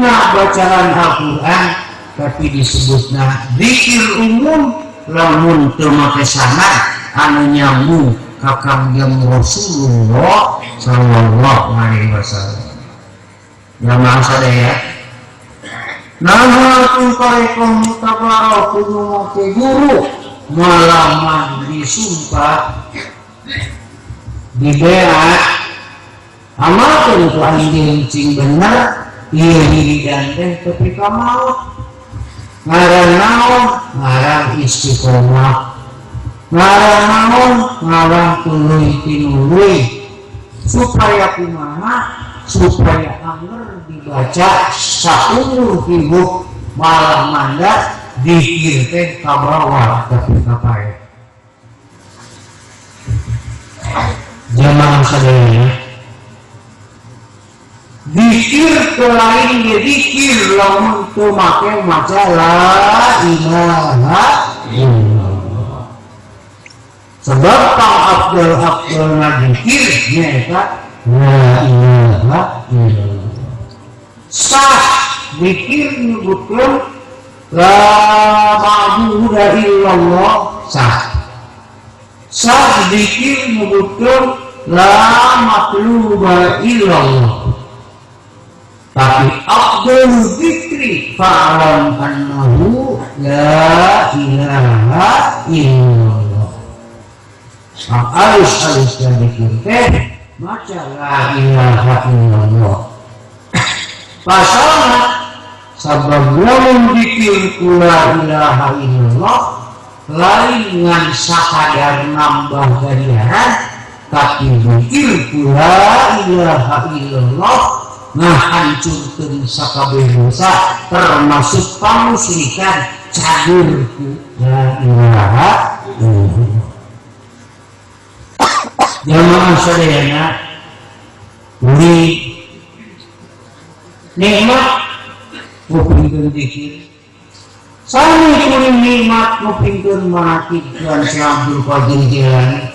Disebutna bacaan Al-Qur'an tapi disebutna zikir umum lamun teu make sanad anu nyambung ka Kangjeng Rasulullah sallallahu alaihi wasallam. Jamaah sadaya, nah tu tarekat mutabarah kudu make guru malaman disumpah dibeat amalkeun ku anjeun cing bener ieu wiridan teh tepi ka maut. Ngaran naon? Ngaran istiqomah. Ngaran naon? Ngaran tuluy tinuluy. Supaya kumaha? Supaya anger dibaca saumur hidup malah manda dikir teh kabawa tapi kapae. Jamaah sadaya, dikir ke lain ge dikir lamun teu make maca la ilaha illallah. Sebab pang abdul-abdulna dikir nyaeta la ilaha illallah. Sah dikir nyebutkeun la ma'budu illallah sah. Sah dikir nyebutkeun la matluba illallah. Tapi afdalu dzikri fa'lam annahu la ilaha illallah. Alus-alus dan dikir teh maca la ilaha illallah. Pasalna sabab lamun dikir ku la ilaha illallah lain ngan sakadar nambah ganjaran, tapi dikir ku la ilaha illallah ngahancurkeun sakabeh dosa termasuk pamusyrikan cagur ku la ilaha illallah. Jamaah sadayana uli nikmat ngupingkeun zikir, sami kuring nikmat ngupingkeun manaqib Tuan Syekh Abdul Qadir Jailani,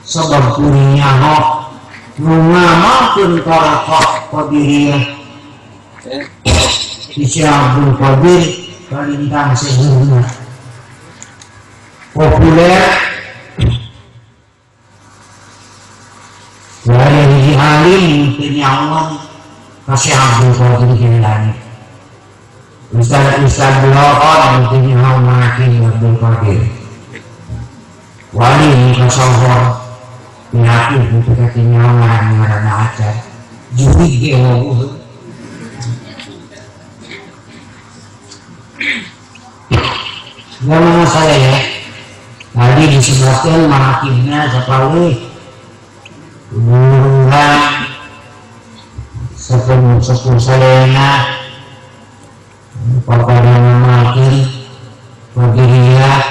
sabab kuring nyaho nu ngamalkeun tarekat Qadiriyah di Syekh Abdul Qadir kalintang sedunia populer. Dari hiji alim teu nyaon ka Syekh Abdul Qadir Jailani. Ustaz-ustaz bloon teu nyaon manaqib Abdul Qadir. Wali nu kasohor penyakit nu teu nyaon ngaranna acan. Jurig ge wawuh. Gimana saya ya? Tadi disebutkan manaqibna sapalih guruhan sepuh-sepuh sadayana papadana malkin Qadiriyah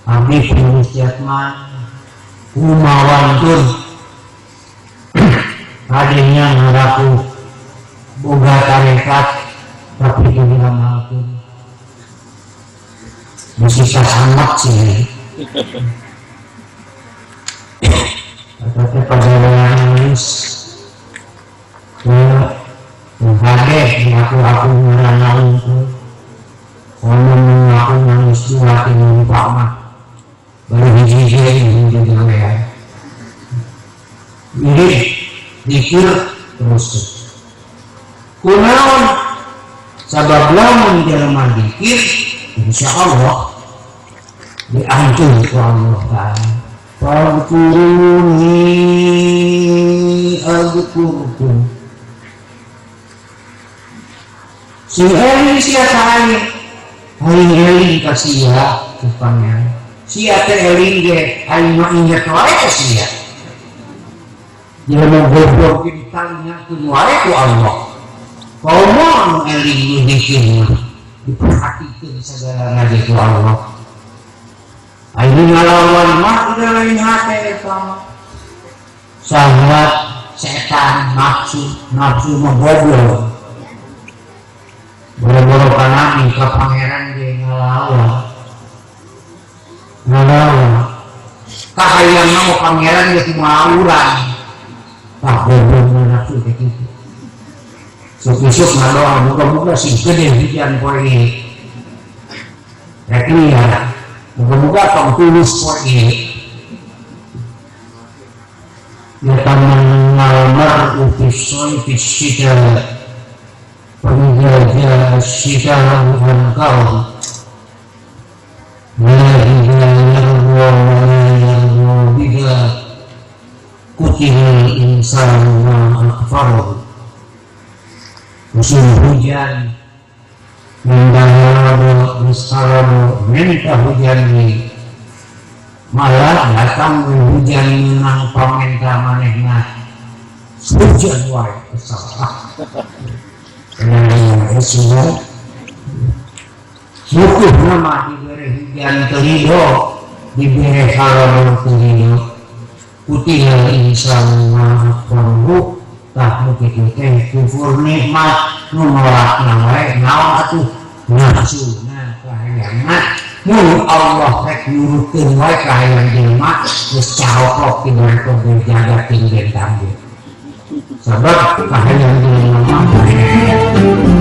abdi Primus Jatman kumawantun tadinya ngaraku boga tarekat tapi teu diamalkeun mesti sasamat sih. Tapi pada nangis ke aku ngaranaun ngomong aku nangis dua tilu pak mah baru hiji-hiji ini gawean ini dikir terus kunaon sabab lamun jelema dikir insya Allah diampun ku Allah Ta'ala. Fadkuruni adkurkum. Si eling sia ka aing, aing eling ka sia rupanya. Sia teh eling ge aing mah inget wae ka sia. Jelema goblok ge ditalingakeun wae ku Allah. Komo anu eling nu zikir mah diperhatikeun sagalana ge ku Allah. Aing ngalawan mah udah lain hate eta mah. Syahwat, setan, nafsu, nafsu mah goblok. Boro-boro ka nabi ka pangeran ge ngalawan. Ngalawan. Kahayang mah pangeran ge kumaha urang. Tah goblok mah nafsu teh kitu. Isuk-isuk ngadoa muga-muga sing gede hujan poe ieu. Rek liar, muga-muga tong tulus poe ieu. Yatamanna al-mar'u fi shayfi syita fa idza jaa asy-syita'u anqahu la yarda wa la yarda biha qutila al-insanu ma akfarahu. Musim hujan minta misal minta hujan ni malah datang hujan menang pamenta manehna hujan wae salah. Nah, semua butuh nama diberi hujan terido, diberi halal terido. Kutila insan ma akfarahu tah nu kitu teh kufur nikmat nu nolakna wae naon atuh nafsuna kahayangna. Mun Allah rek nurutkeun wae kahayang jelema geus caroprok dina kabeh jagat tinggi tangguh. Sabab kahayang jelema mah.